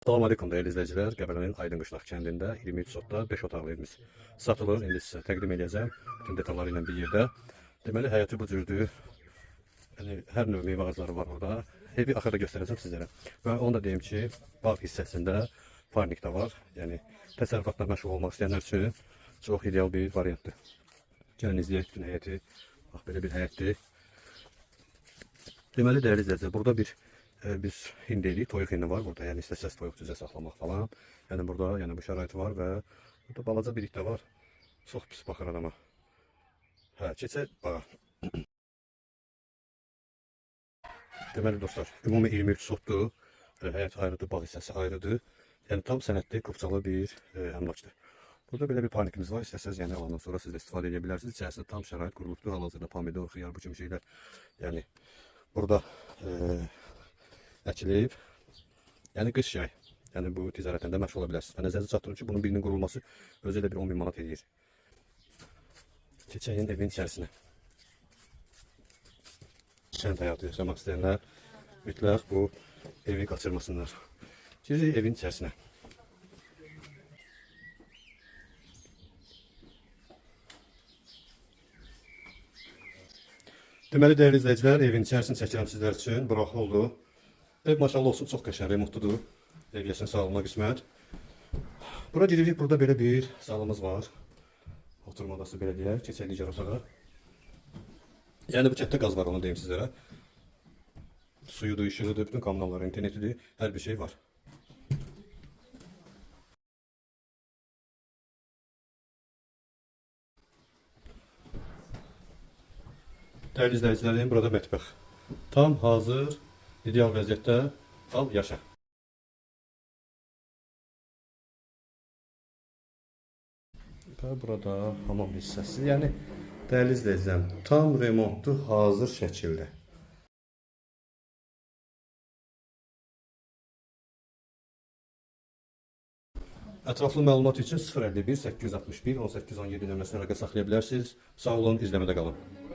Salam aleykum dəyərli izləyicilər. Qəbələnin Aydın Qışlaq kəndində 23 sotda 5 otaqlı evimiz satılır. İndi sizə təqdim edəcəm bütün detalları ilə bir yerdə. Deməli həyəti bu cürdür. Yəni hər növ meyvə ağacları var orada. Evi axırda göstərəcəm sizlərə. Və onu da deyim ki, bağ hissəsində parnik də var. Yəni təsərrüfatla məşğul olmaq istəyənlər üçün çox ideal bir variantdır. Gəlin izləyək bütün həyəti. Bax belə bir həyətdir. Deməli dəyərli izləyicilər, burada bir biz hind deyirik, toyuq hindi var burada. Yəni istəsəz toyuq cücə saxlamaq falan. Yəni burada yəni bu şərait var və burada balaca bir it də var. Çox pis baxır adama. Hə, keçək bağa. Deməli dostlar, ümumi 23 sotdur. Həyət ayrıdır, bağ hissəsi ayrıdır. Yəni tam sənədli, kupçalı bir əmlakdır. Burada belə bir panikimiz var. İstəsəz yəni alandan sonra siz də istifadə edə bilərsiniz. İçərisində tam şərait qurulubdur. Hal-hazırda pomidor, xiyar bu kimi şeylər. Yəni burada əkilib. Yəni qış yay. Yəni bu ticarətlə də məşğul ola bilərsiniz. Və nəzərinizə çatdırım ki, bunun birinin qurulması özü elə bir 10 min manat eləyir. Keçək evin içərisinə. Kənd həyatı yaşamaq istəyənlər mütləq bu evi qaçırmasınlar. Giririk evin içərisinə. Deməli dəyərli izləyicilər, evin içərisini çəkirəm sizlər üçün. Bura holdur. Ev maşallah olsun çox qəşəng, remontludur. Ev yəsinin sağlığına qismət. Bura giririk, burada belə bir zalımız var. Oturma odası belə deyək. Keçək digər otağa. Yəni bu kənddə qaz var, onu deyim sizlərə. Suyudur, işığıdır, bütün kommunallar, internetidir, hər bir şey var. Dəyərli izləyicilərim, burada mətbəx. Tam hazır, ideal vəziyyətdə al, yaşa. Və burada hamam hissəsi. Yəni dəyərli izləyicilərim, tam remontlu, hazır şəkildə. Ətraflı məlumat üçün 051 861 18 17 nömrəsinə əlaqə saxlaya bilərsiniz. Sağ olun, izləmədə qalın.